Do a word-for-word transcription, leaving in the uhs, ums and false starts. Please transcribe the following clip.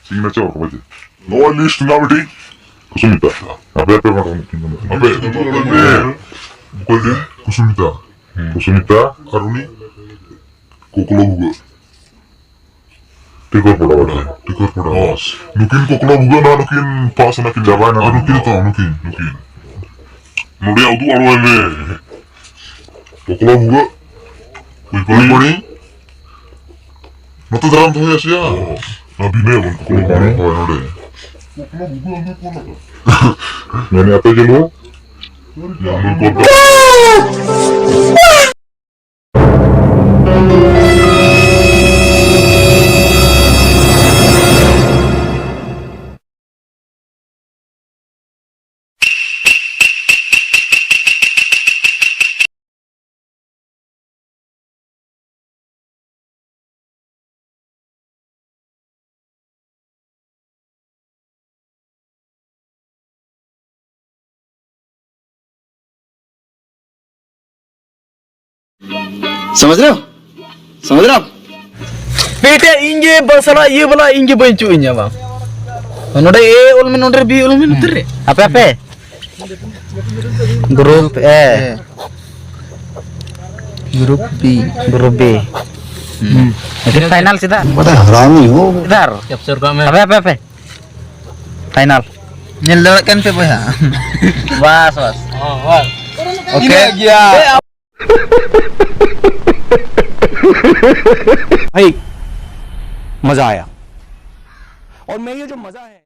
Signature ᱠᱚ ᱵᱟᱡᱮ᱾ ᱱᱚᱣᱟ ᱞᱤᱥᱴ ᱨᱮᱱᱟᱜ ᱢᱤᱫᱴᱤᱡ ᱠᱩᱥᱩᱢᱤᱛᱟ᱾ ᱟᱯᱮ, ᱟᱯᱮ ᱢᱟ ᱠᱚ ᱢᱤᱫᱴᱤᱡ ᱢᱮᱱᱟᱜᱼᱟ᱾ ᱟᱯᱮ ᱩᱫᱩᱜ ᱟᱲᱟᱝ ᱢᱮ᱾ ᱚᱠᱚᱭ ᱨᱮᱱ? ᱠᱩᱥᱩᱢᱤᱛᱟ᱾ ᱦᱩᱸ᱾ ᱠᱩᱥᱩᱢᱤᱛᱟ᱾ ᱟᱨ ᱩᱱᱤ? ᱠᱚᱠᱞᱚ ᱵᱷᱩᱜᱟᱹᱜ᱾ ᱴᱤᱠᱚᱨ ᱯᱚᱲᱟ ᱵᱟᱡᱮ᱾ ᱴᱤᱠᱚᱨ ᱯᱚᱲᱟ᱾ ᱦᱚᱸ᱾ ᱱᱩᱠᱤᱱ ᱠᱚᱠᱞᱚ ᱵᱷᱩᱜᱟᱹᱜ ᱱᱟᱦᱟᱜ ᱱᱩᱠᱤᱱ ᱯᱟᱥ ᱮᱱᱟ ᱠᱤᱱ᱾ ᱪᱟᱵᱟᱭᱮᱱᱟ᱾ ᱟᱨ ᱱᱩᱠᱤᱱ ᱛᱚ, ᱱᱩᱠᱤᱱ, ᱱᱩᱠᱤᱱ᱾ ᱱᱚᱰᱮ ᱩᱫᱩᱜ ᱟᱲᱟᱝ ᱢᱮ᱾ ᱠᱚᱠᱞᱚ ᱵᱷᱩᱜᱟᱹᱜ᱾ ᱠᱩᱞᱯᱟᱹᱲᱤ᱾ ᱠᱩᱞᱯᱟᱹᱲᱤ᱾ ᱱᱚᱛᱮ ᱫᱷᱟᱨᱟᱢ ᱫᱚᱦᱚᱭᱟ ᱥᱮᱭᱟ? ᱚ, ᱱᱚᱣᱟ ᱵᱤᱱᱟᱹᱭ ᱵᱚᱱ ᱠᱚᱠᱞᱚ ᱵᱷᱩᱜᱟᱹᱜ᱾ ᱦᱳᱭ, ᱱᱚᱰᱮ᱾ ᱢᱮᱱᱮᱫ ᱟᱯᱮ ᱡᱮ ᱱᱚᱣᱟ? ᱡᱟᱢᱩᱱ ᱠᱚ᱾ समझ रहे हो? समझ रहे हो आप? बेटे, ᱤᱧ ᱜᱮ ᱵᱟᱥᱟᱞᱟ ᱤᱭᱟᱹ ᱵᱟᱞᱟ, ᱤᱧ ᱜᱮ ᱵᱟᱹᱧ ᱪᱩᱜ ᱤᱧᱟ ᱵᱟᱝ᱾ ᱱᱚᱰᱮ A ᱚᱞ ᱢᱮ, ᱱᱚᱰᱮ B ᱚᱞ ᱢᱮ, ᱱᱚᱛᱮ ᱨᱮ᱾ ᱟᱯᱮ, ᱟᱯᱮ᱾ Group A. Group B. Group B. ᱦᱩᱸ᱾ ᱯᱷᱟᱭᱱᱟᱞ ᱥᱤᱫᱷᱟ᱾ ᱵᱟᱰᱟ ᱦᱟᱨᱟᱢᱤ ᱦᱚ᱾ ᱥᱤᱫᱷᱟ᱾ ᱠᱮᱯᱪᱟᱨ ᱠᱟᱜ ᱢᱮ᱾ ᱟᱯᱮ, ᱟᱯᱮ, ᱟᱯᱮ᱾ ᱯᱷᱟᱭᱱᱟᱞ᱾ ᱧᱮᱞ ᱫᱟᱲᱮᱭᱟᱜ ᱠᱟᱱ ᱯᱮ ᱵᱚᱭᱦᱟ᱾ ᱵᱟᱥ, ᱵᱟᱥ᱾ ᱦᱚᱸ, ᱵᱟᱥ᱾ OK᱾ ᱤᱱᱟᱹᱜ ᱜᱮᱭᱟ᱾ भाई, मजा आया। और मैं ये जो मजा है